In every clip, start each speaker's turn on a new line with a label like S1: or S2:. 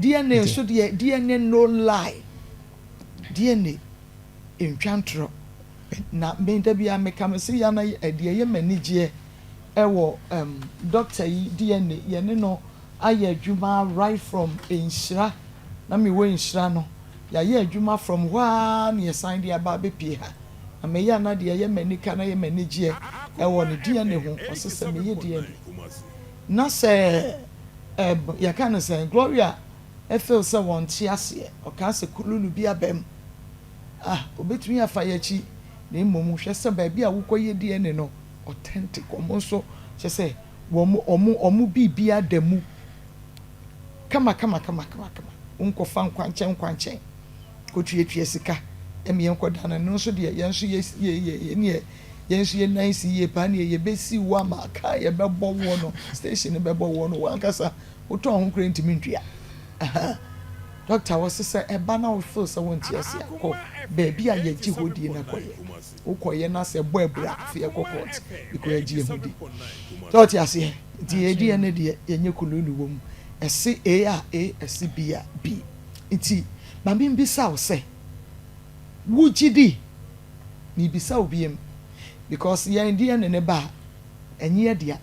S1: DNA nso deɛ, DNA no lie, DNA ntwa ntorɔ. Na me da biara meka me se ya na ɛdeɛ ɛyɛ m'anigyeɛ ɛwɔ doctor yi DNA yɛne no ayɛ adwuma right from Nhyira, na mewɔ Nhyira no yɛayɛ adwuma from hɔ ara na yɛsan de aba abɛpie ha. Na meyɛ a na deɛ ɛyɛ m'anika na ɛyɛ m'anigyeɛ ɛwɔ ne DNA ho. Ɔse sɛ meyɛ DNA na sɛ yɛka no sɛ Gloria ɛfeel sɛ wɔnte aseɛ, ɔkaa sɛ kululu bi aba mu ah, obetumi afa yɛn akyi. Na mmom hwɛ sɛ baabi a wokɔyɛ DNA no authentic, wɔn nso kyɛ sɛ wɔn biribi ada mu kama kama kama kama kama. Nkɔfa nkwankyɛn nkwankyɛn kɔtuatua sika ɛmi yɛn kɔ dan no nso deɛ, yɛn nso yɛ yɛ yɛ yɛ yɛn nso yɛ nan si yie paa ne yɛ yɛbɛsi wo ama kaa yɛbɛbɔ woɔ no, station bɛbɔ woɔ no, wɔn ankasa wotɔn ho kura ntumi ntua. Doctor wɔ sɛ ɛba na wo feel sɛ wɔnte ase akɔ baabi a yɛgye hɔ die na kɔyɛ, wokɔyɛ na sɛ ɛbɔ abura, afei ɛkɔ court because yɛgye yɛn ho di sɛ ɔte aseɛ. Nti yɛdi yɛn ne deɛ yɛnyɛ kululu wɔ mu, ɛsi A a A, ɛsi B a B. Nti maame mbisa wo sɛ wogye di, mibisa wo biem because yɛn deɛ ne ba a ɛnyɛ yɛ dea,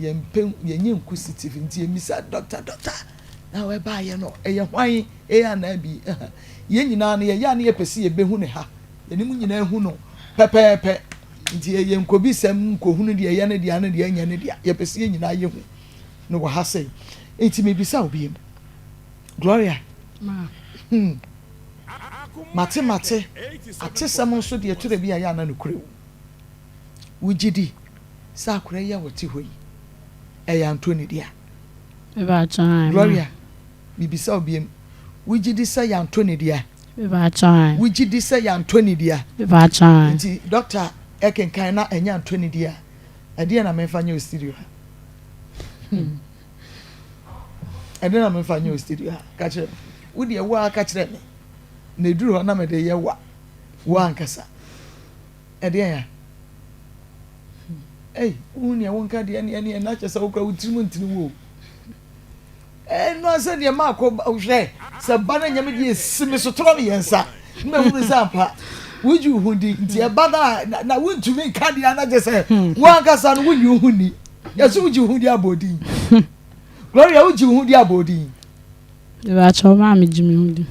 S1: yɛn mpɛ yɛnyɛ inquisitive, nti yɛmisa doctor, doctor na wɔɛbaayɛ no ɛyɛ hwan, A anaa B? Yɛn nyinaa no yɛyɛ a ne yɛpɛ sɛ yɛbɛhu ne ha, yɛne mu nyinaa hu no pɛpɛɛpɛ. Nti yɛyɛ nkobisɛm nkohunu deɛ ɛyɛ ne deɛ ne deɛ ɛnyɛ ne deɛ, yɛpɛ sɛ yɛn nyinaa yɛhu no wɔ ha sɛ. Nti mebisa wo biem, Gloria.
S2: Ma.
S1: Mate mate atesɛm nso deɛ twerɛ bi a yɛ ana nokorɛ wo, wogye di sɛ akora yi a wɔte hɔ yi ɛyɛ Antoni dea?
S2: Mepakyɛw, ma.
S1: Gloria, mebisa wo biem, wogye di sɛ yɛ Antoni dea?
S2: Mepakyɛw.
S1: Wogye di sɛ yɛ Antoni dea?
S2: Mepakyɛw.
S1: Nti doctor ɛkenkan na ɛnyɛ Antoni dea, ɛdeɛ na memfa nyɛ o studio ha? Ɛdeɛ na memfa nyɛ o studio ha? Ka kyerɛ me. Wo deɛ, wo a ka kyerɛ me na ɛduru hɔ na mede yɛ wa wo ankasa. Ɛdeɛ ya ei, wohu nea wonka deɛ neɛ na kyerɛ sɛ wokora wo tirim ntini wo ɛno asɛ deɛ maakɔ hwɛ sɛ ba no nyɛ me deɛ esi me so torɔ mmiɛnsa na mahunu sɛ ampa wogye wo ho di. Nti ɛba no a na wontumi nka deɛ na kyerɛ sɛ wo ankasa no wonyi wo ho ni. Yɛsɛ wogye wo ho di abɔ din. Gloria, wogye wo ho di abɔ din?
S2: Mepakyɛw, maa, megye me ho di.